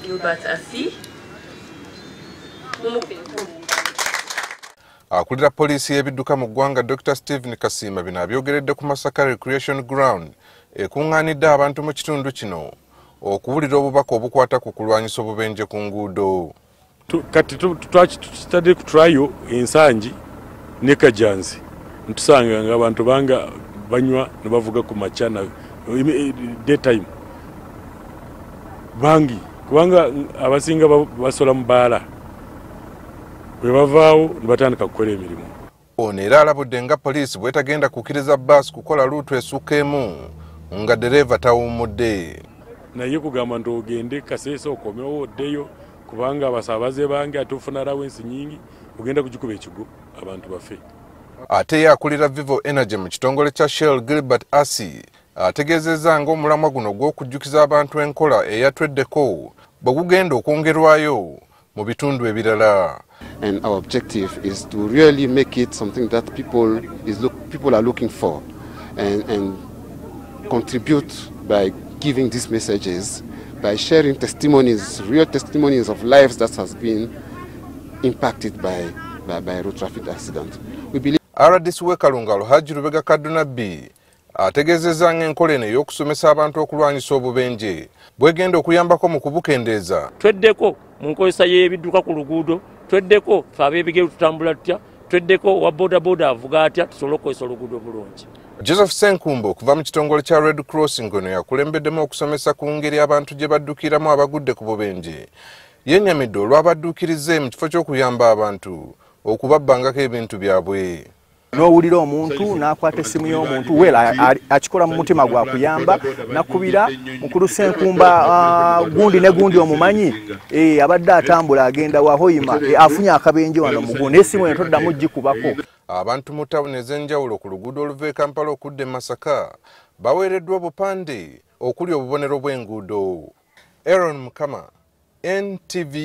Gilbert Asi. Akulira poliisi y'ebidduka mu ggwanga Dr. Stephen Kasiima bino abyogeredde ku Masaka Recreation Ground ekuŋŋaanidde abantu mu kitundu kino okuwulira obubaka obukwata ku kulwanyisa obubenje ku nguudo. Kati tutadde ku trial ensangi ne Kajansi, ntusanga nga abantu banga banywa ne bavuga ku makya na daytime bangi, kubanga abasinga basola mu bbaala, bwe bavaawo ne batandika kukola emirimu. Ono era alabudde nga poliisi bw'etagenda kukkiriza bbaasi kukola luutu esukka emu nga ddereeva tawummudde. Naye kugamba nti ogende Kasese okomewo oddeyo, kubanga abasaabaze bange ate ofuna allowance nyingi, ogenda kugikuba ekigo abantu bafe. Ate ye akulira Vivo Energy mu kitongole kya Shell Gilbert Asi ategeezezza ng'omulamwa guno gw'okujjukiza abantu enkola eyatweddeko bwe gugenda okwongerwayo mu bitundu ebirala. And our objective is to really make it something that people are looking for and contribute by giving these messages, by sharing testimonies, real testimonies of lives that has been impacted by road traffic accident. We believe RDC w'e Kalungu Alhaji Lubega Kadunabbi ategeezezza ng'enkola eno ey'okusomesa abantu okulwanyisa obubenje bwegenda okuyambako mu kubukendeeza. Tweddeko mu nkozesa y'ebidduka ku luguudo, tweddeko ffe ab'ebigere tutambula tutya, tweddeko owa boodabooda avuga atya, tusobole okukozesa oluguudo bulungi. Joseph Senkumbo okuva mu kitongole kya Red Cross ng'ono yakulembeddemu okusomesa ku ngeri abantu gye baddukiramu abagudde ku bubenje, yennyamidde olw'abadduukirize mu kifo ky'okuyamba abantu okubabbangako ebintu byabwe. N'owulira omuntu n'akwata essimu y'omuntu wera akikola mu mutima gwa kuyamba, nakubira mukulu Senkumba gundi ne gundi omumanyi, abadde atambula agenda wa Hoima, afunye akabenje wano mugundi, essimu eno toddamu gikubako. Abantu mu tawuni ez'enjawulo ku luguudo oluva e Kampala okudda e Masaka baweereddwa obupande okuli obubonero bw'enguudo. Aaron Mukama, NTV.